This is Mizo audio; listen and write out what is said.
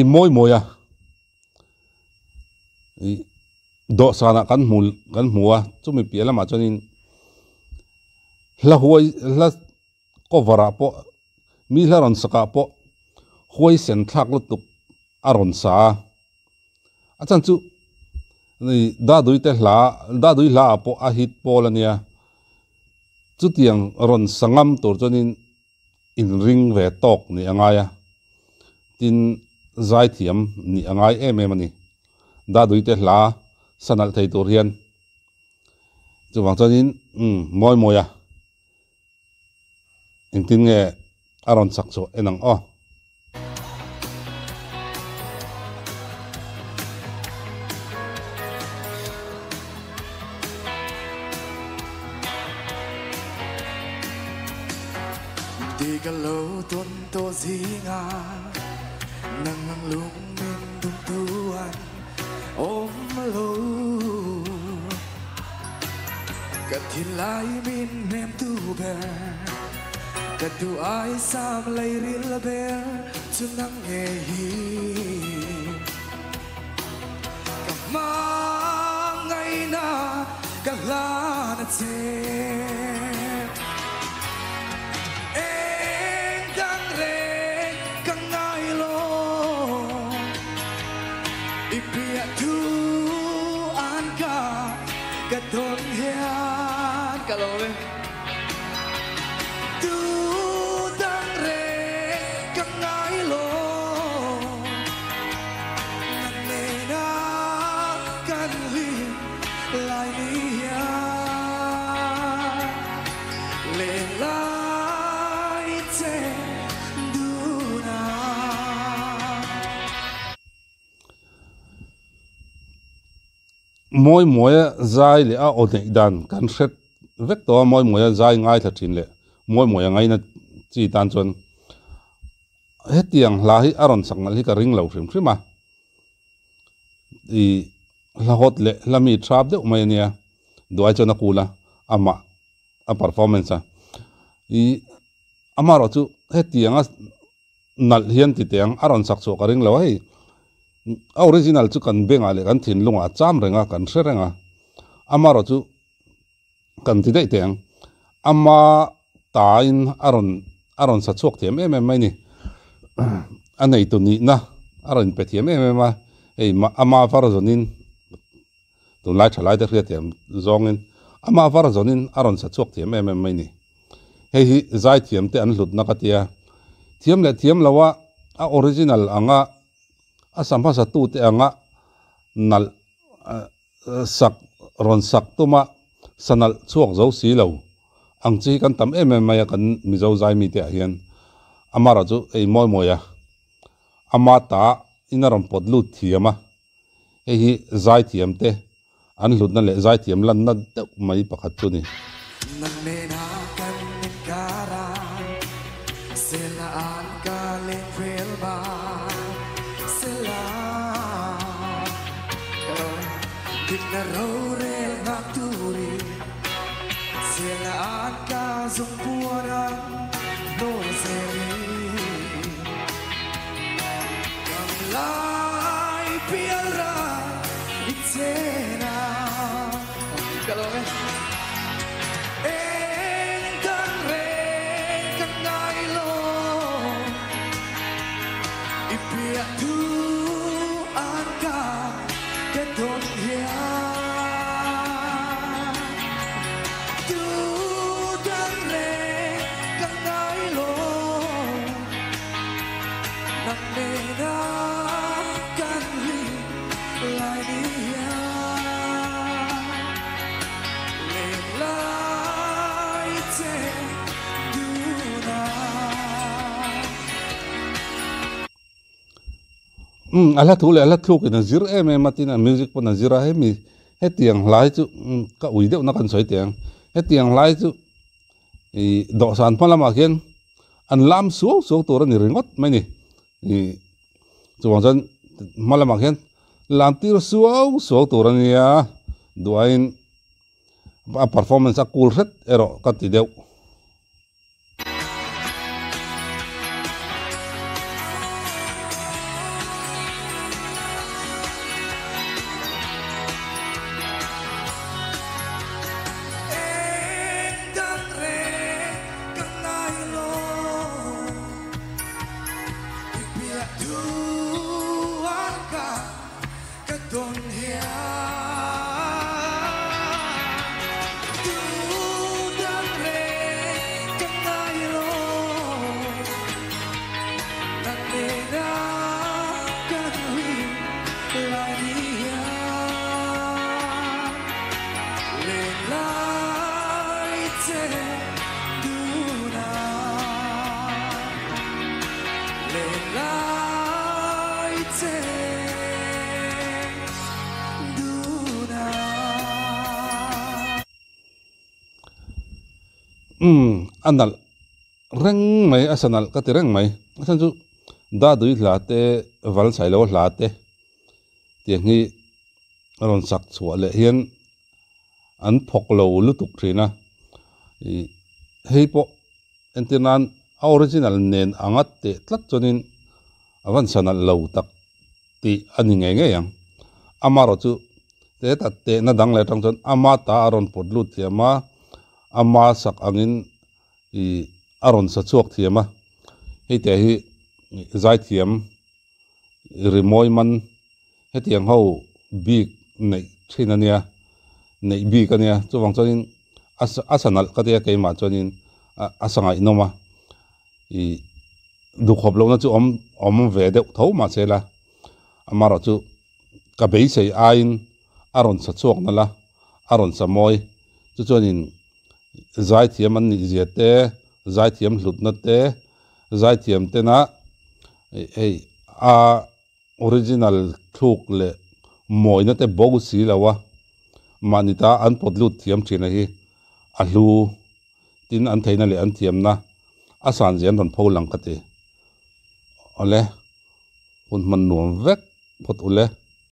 I mawi mawi a, ih dawhsanah kan hmu kan hmu a, chumi piah lamah chuanin hla huai hla cover ah pawh mi hla rawn sakah pawh huaisen thlak lutuk a rawn sa a, a chhan chu ih dadui te hla dadui hla ah pawh a hit pawl a nia, chutiang rawn sa ngam tur chuanin. Inring ve tawk nih a ngai a, tin zaithiam nih a ngai em em a ni. Daduite hla sa nalh thei tur hian chuvang chuanin umm mawi mawi a, engtin nge a rawn chak chhuah en ang aw. Di ka lo tawn tawh zinga nang ang lung min dum tuan awm lo ka thinlai min hnem tu ber ka duh ai sam lei ril ber chu nang nge hi ka hmangaihna ka hlan a che eng dang reng ka ngai lo i piah thu an ka ka dawn hian ka lo e tu dang reng ka ngai lo nang nena kan hlim lai ni hian len lai che dun a. Mawi mawia zai leh a aw neih dan kan hre vek tawh a, mawi mawia zai ngaithla thin leh mawi mawia ngaina chi tan chuan hetiang hla hi a rawn sak nalh hi ka ring lo hrim hrim a, ih hla hawt leh hla mi thap deuh mai a nia, duai chuan a kul a, amah a performance a, ih amaherawhchu hetianga nalh hian ti teh ang, a rawn sak chhuah ka ring lo a hei, a original chu kan bengah leh kan thinlungah a cham reng a, kan hre reng a, amaherawhchu kan ti daih teh ang, ama tain a rawn a rawn sa chhuak thiam em em mai a ni, a neitu nihna a rawn pe thiam em em a, hei ama version-in tunlai thalaite hriatthiam zawngin amah var zawnin a rawn sa chhuak thiam em em mai ni. Hei hi zaithiam te an hlutna ka tia. Thiam leh thiam loa a original anga a sa hmasa tute anga nalh sak rawn sak tuma sa nalh chhuak zo si lo ang chi hi kan tam em em mai a kan Mizo zai mite ah hian. Amaherawhchu hei mawi mawi a ama ta in a rawn pawt lut thiam a. Hei hi zaithiam te an hlutna leh zaithiam lanna deuh mai pakhat chu a ni. Nang nena kan inkar a, Sela an ka leng vel ma, Sela dikna rorel nghak turin, Sela an ka zung puan ang hnawl zelin. Kam lai pial ra i chen a. Ka lawm e. Eng dang reng ka ngai lo. I piah thu an ka ka dawn hian. Tu dang reng ka ngai lo. Nang nena kan hlim lai ni hian len lai che dun a. Umm a hla thu leh a hla thluk in a zir em em a tin a music pawn a zir a hemi hetiang hla hi chu ka ui deuh na kan sawi teh ang hetiang hla hi chu ih dawhsan hma lamah khian an lam suau suau tur a ni ringawt mai a ni ih chuvang chuan hma lamah khian lam tir suau suau tur a nia duain a performance a cool hret erawh ka ti deuh. Thu an ka ka tawn hian Tu dang reng ka ngai lo Nang nena kan hlim lai ni hian Len lai che dun a Len lai che dun a. Umm a nalh reng mai a sa nalh ka ti reng mai a chhan chu Dadui hla te Valsailo hla te tiang hi a rawn sak chhuah leh hian an phawk lo lutuk thin a ih hei pawh entir nan a original nen anga teh tlat chuanin a van sa nalh lo tak tih a ni ngei ngei ang amarawh chu teta tehna dang leh atang chuan ama ta a rawn pawt lut thiam a ama sak angin ih a rawn sa chhuak thiam a hei te hi zaithiam Rimawi man hetiang ho bik neih thin a nia, neih bik a nia. Chuvang chuanin a a sa nalh ka tia keimah chuanin a sa ngaihnawm a, ih duhkhawp lohna chu awm awm ve deuh tho mahse la amarawh chu ka beisei aiin a rawn sa chhuak nalh a, a rawn sa mawi. Chu chuanin zaithiam an nih zia te, zaithiam hlutna te, zaithiam tena hei a original thluk leh mawina te bo si lo a, mahni ta an pawt lut thiam thin a hi a hlu tin an theihna leh an thiamna a san zia an rawn pho lang ka ti. Awle hun hman nuam vek phawt ule.